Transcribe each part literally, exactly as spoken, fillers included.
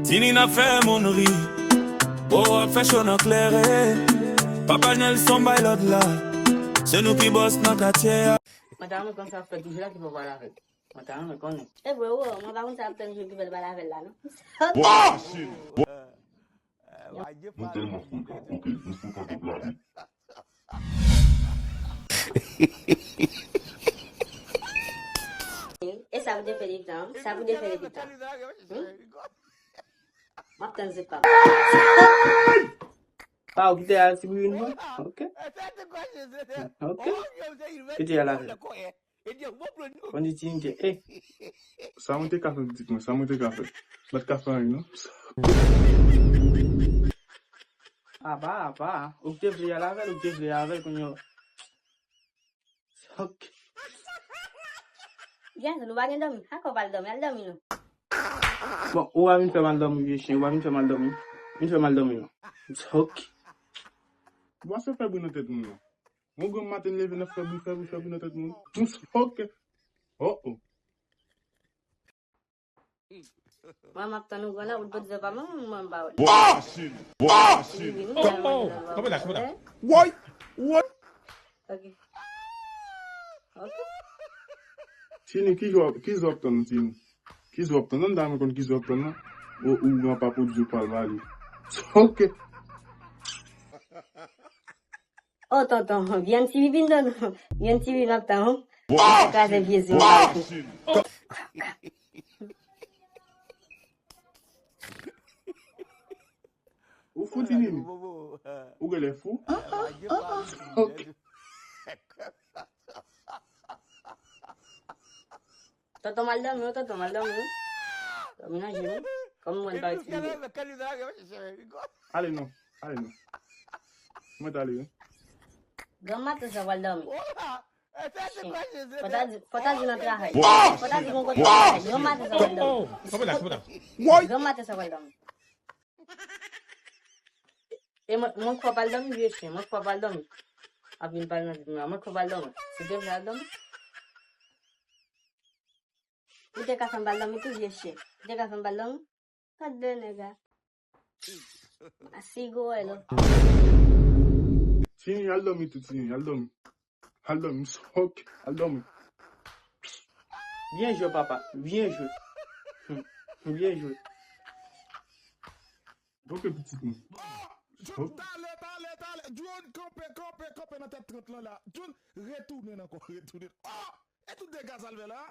Tini n ap fè moun ri. O, ap fè cho nan klere. Papa Nelson bay lòd la. Se nou ki bòs nan katye a. Mwen ta renmen konn sa fè toujou la ki fè w pale avè l. Mwen ta renmen konnen. E vre, o, mwen pa konn sa ap tann jou ki fè l pale avè l la, non. Mwen tèlman fou, ok, nou fou konn tout lavi. E sa pou te fè depi tan, sa pou te fè depi tan. Hmm? M ap tann se pa. Pa ou ki te al Sibirine pou? Ok. Ok. Ki te al avè l? Konn di Tini te, eh. Sa mwen te ka fè pitit mwen, sa mwen te ka fè. Mwen te ka fè anyen, non. Apa, apa. Ou ki te vle al avè l, ou ki te vle avè l, kounye a. Ok. Byen, nou pa gen dòmi. Ak ou pa al dòmi, al dòmi non. Bon, ou pa vin fè m al dòmi, vye chen, ou pa vin fè m al dòmi. Vin fè m al dòmi non. Ok. Bon, se fè bri nan tèt moun nan. Yon granm maten leve nan fè bri, fè bri, fè bri nan tèt moun. Ok. Oh, oh. Mwen, m ap tann ou grann la, ou t pote pa mwen, mwen, m pa wè. Wouy! Wouy! Kanpe la, kanpe la. Wouy! Wouy! Ok. Ok. Tini, ki jò, ki jò ap tann, Tini? Ki jò ap tann? An, dam konn ki jò ap tann, non? Ou, ou gran papa ou di pral bali. Ok. Oh, tonton, vyann ti bibin, tonton. Vyann ti bibin ap tann, ou. Ou kraze vye zye w la. Ou fou, Tini? Ou genlè fou? Ok. Tonton mal dòmi, wi, tonton mal dòmi, wi. Dòmi nan je m. Kòm mwen pa eksplike. Ale non, ale non. Mwen t ale, wi. Granm maten sa pral dòmi. Chen. Fò ta di, fò ta di nan travay. Fò ta di gon kote travay. Granm maten sa pral dòmi. Granm maten sa pral dòmi. E mwen, mwen kwè pral dòmi, vye chen. Mwen kwè pral dòmi. Ap vin pale nan tèt mwen. Mwen kwè pral dòmi. Se te vle al dòmi. Ou te ka fè m pral dòmi tou, vye chen. Ou te ka fè m pral dòmi. Gad de nèg la. Masigo wè lò. Tini, al dòmi tou, Tini, al dòmi. Al dòmi, ok, al dòmi. Byen jwe, papa, byen jwe. Hmm, byen jwe. Ok, pitit mwen. John, talè, talè, talè. John, kanpe, kanpe, kanpe nan tèt trant lan la. John, retounen ankò, retounen. Oh! E tout dega sa l fè la?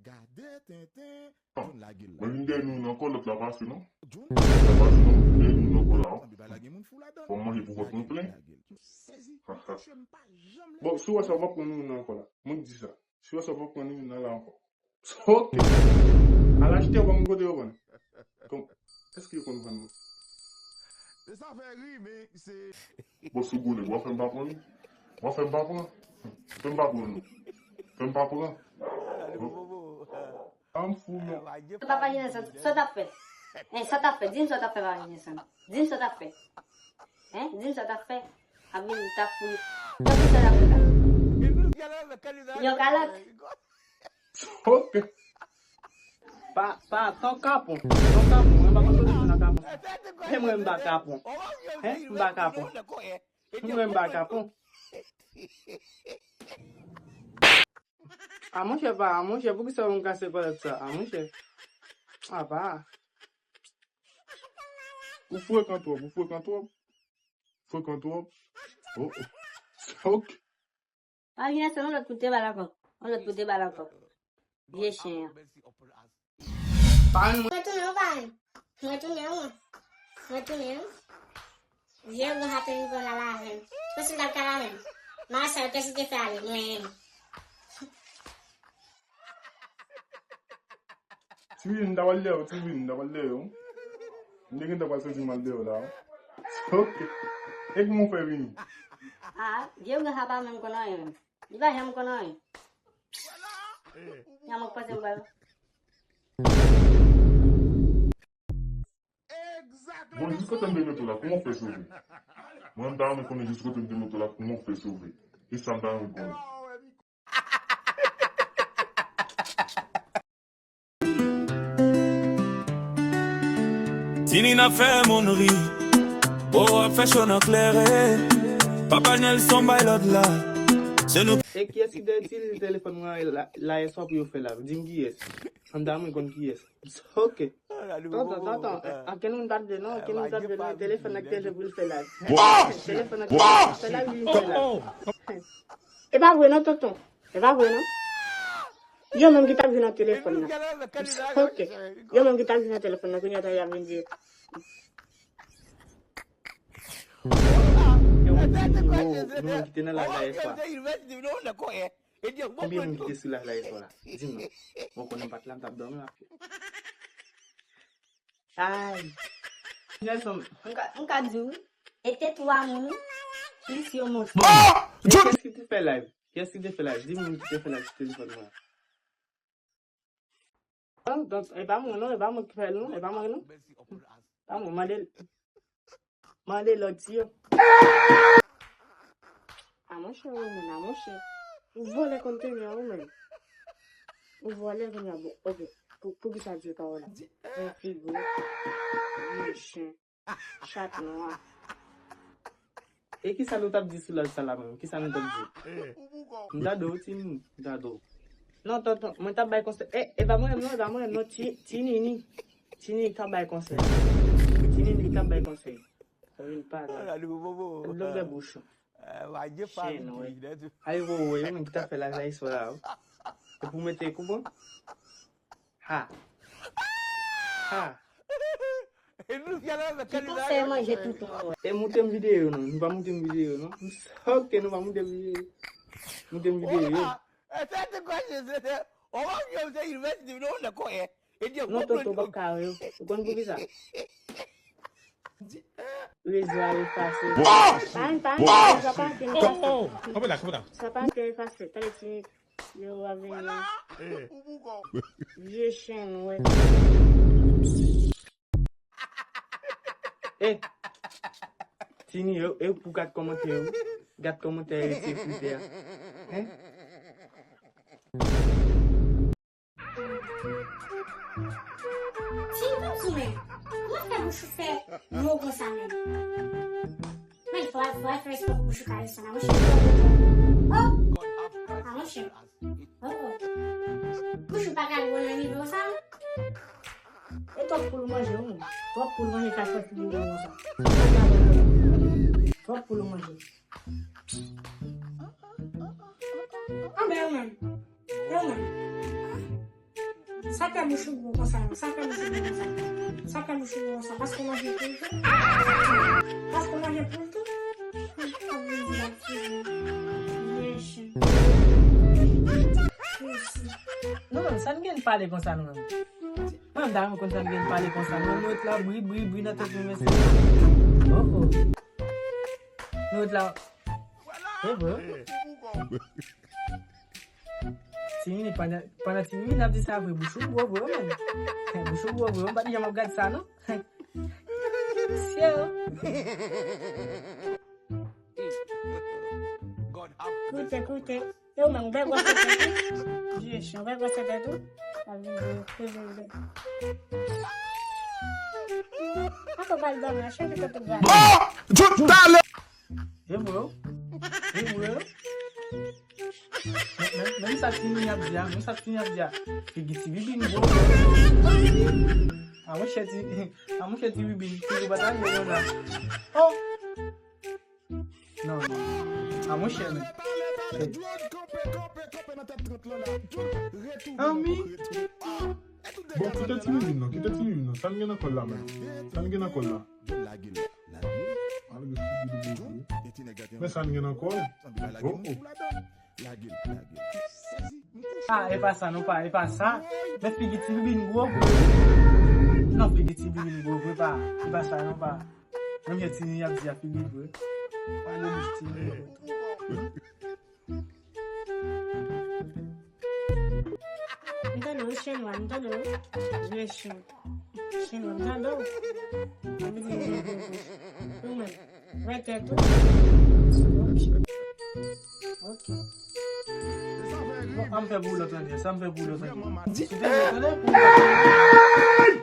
Gade tenten. John lage l la. Mwen vin dèyè nou ankò, lòt la pase, non? John. Lòt la pase, non? Mwen vin dèyè nou ankò la, wi. Tann, li pa lage moun fou ladan. Fò mwen manje pou vant mwen plen. Sezi. Bon, si w wè sa, w p ap pran nou ankò la. Mwen di sa. Si w wè sa, w p ap pran nou nan la ankò. Ok. Al achte, w pa konn kote yo vann. Kòm, èske yo konn vann? Se sa fè ri, men se. Bon, si w goumen, w ap fè m pa pran, wi. W ap fè m pa pran. Fè m pa pran, non. Fè m pa pran. An fou, non. Papa Jenèson, sa w t ap fè? Hein, sa w t ap fè? Di m sa w t ap fè, Papa Jenèson. Di m sa w t ap fè. Hein? Di m sa w t ap fè. Ap vin tap fou. Sa w t ap fè la? Yon kalòt. Ok. Pa, pa, tan kapon. Tan kapon. Mwen pa konn kote nan kapon. Hein, mwen m pa kapon. Hein, m pa kapon. Mwen m pa kapon. A monchè, pa, a monchè, poukisa w vin kase kòlèt sa? A monchè. A pa. Ou frekan twòp, ou frekan twòp. Frekan twòp. Oh, oh. Ok. Pa vin ase yon lòt kout te bal ankò. Yon lòt kout te bal ankò. Vye chen an. Mwen tounen wi, parenn. Mwen tounen wi. Mwen tounen wi. Vye gwo haten vin pran la laven. Kòmsi l t ap ka laven. Marcel, kèsi te fè ale? Mwen. Ti Vini, m ta pral dèyè w, Ti Vini, m ta pral dèyè w. M te gentan pral soti m al dèyè w la. Ok. E kòman w fè vini? Ah, vye gwo sa pa menm konn anyen menm. Li pa janm konn anyen. Nyan mwen panse m pral. Bon, jis kote m te mete w la, kòman w fè sove? Mwen, m ta renmen konnen jis kote m te mete w la, kòman w fè sove. E sa m ta renmen konnen. Tini n ap fè moun ri. Bo ap fè cho nan klere. Papa Nelson bay lòd la. Se nou. E kiyès ki te itilize telefòn mwen la, la yè swa pou yo fè live? Di m kiyès. Anndan mwen konn kiyès. Ok. Tonton, tonton, ankenn moun pa t vle non, ankenn moun pa t vle non, e telefòn nan ki te jwe pou l fè live. Telefòn nan ki te jwe pou l fè live, li fè live. E pa vre non, tonton. E pa vre non. Yo menm ki t ap jwe nan telefòn nan. Ok. Yo menm ki t ap jwe nan telefòn nan, kounye a y ap vin di. Yo menm ki te nan live la yè swa. Konbyen moun ki te sou live la yè swa la? Di m non. Bon, konnen m pa t la, m t ap dòmi la. Ay. Nelson, m ka, m ka di w, wi. E te twa moun, plis yon monchè. Kiyès ki te fè live? Kiyès ki te fè live? Di m moun ki te fè live sou telefòn mwen. Donk, donk, e pa mwen non, e pa mwen ki fè l non, e pa mwen non. Pa mwen, mande l. Mande lòt yo. A monchè, ou menm, a monchè. Ou vòlè konteni an, ou menm. Ou vòlè kounye a, bon, ok. Pou, poukisa di pawòl la? Bon figi w. Vye chen. Chat nwa. E kisa nou t ap di sou live sa la menm? Kisa nou t ap di? M ta do, Tini, m ta do. Non, tonton, mwen t ap bay konsèy. E, e pa mwen menm non, e pa mwen menm non, Ti, Tinini. Tini k ap bay konsèy. Tinini k ap bay konsèy. Ou vin pale. Longè bouch ou. Chen, wi. Ay, wowoy, ou menm ki t ap fè live la yè swa la, wi. E pou mete koup, wi. Ha. Ha. Ki konsèy manje touton an? E moute m videyo non. Nou pa moute m videyo non. Ok, nou pa moute m videyo. Moute m videyo. Non, tonton, w p ap ka wè yo. Ou konn poukisa? Rezo a efase. Pa, pa, rezo a pa anke efase. Sa pa anke efase. Tande ti. Yo, w ap vini. Vye chen, wè. E, Tini, e, e pou gad kòmantè yo. Gad kòmantè yo, se fritè a. Hen? Tini, kòm sou men. Kòman fè bouch ou fè mo konsa menm? Men fò, fò fè respè pou bouch ou ka desann. A monchè. Oh! A monchè. Oh, oh. Bouch ou pa ka gwo nan nivo sa, non? E twòp poul manje, wi. Twòp poul manje ka fè figi gwo konsa. Twòp poul manje. Anben, ou menm. Ou menm. Sa fè bouch ou gwo konsa, non? Sa fè bouch ou gwo konsa? Sa fè bouch ou gwo konsa? Paske w manje poul tou? Paske w manje poul tou? Ap vin di l ap fini. Vye chen. Nou menm, sa n gen pale konsa nou menm? Mwen, m ta renmen konn sa n gen pale konsa. Mwen, nou ret la, bri, bri, bri nan tèt nou, mesye. Oh, oh. Nou ret la. E vre. Tini, pandan, pandan Tini ap di sa vre, bouch ou gwo vre, wi, menm. Bouch ou gwo vre, m pa t janm ap gad sa, non. Sye. Koute, koute. E ou menm, ou wè gwosè tèt ou? Vye chen, ou wè gwosè tèt ou? Al vin vye, vye, vye. Ankò pral dòmi, chèche kote w pral. Bon, tout talè. E mwen, e mwen. Men, men, men sa Tini ap di a, men sa Tini ap di a. Figi ti bibin gwo. A monchè ti, a monchè ti bibin, figi pa ta gwo konsa. Oh! Non, non. A monchè, men. Anmi. Bon, kite ti bibin non, kite ti bibin non. Sa n gen nan kò l la, men? Sa n gen nan kò l la? Malgre figi li gwo vre. Men sa n gen nan kò l. Oh, oh. Ah, e pa sa non, pa, e pa sa. Men figi ti bibin gwo vre. Non, figi ti bibin gwo vre, pa, e pa sa non, pa. Menm jan Tini ap di a, figi vre. Pale bouch Tini vre. M tande w, chen nwa, m tande w. Vye chen. Chen nwa, m tande w. Ou menm, wè tèt ou. Ok. Bon, an m fè pou w lòt ane, sa m fè pou w lòt ane. Sou tande, tande pou w lòt ane.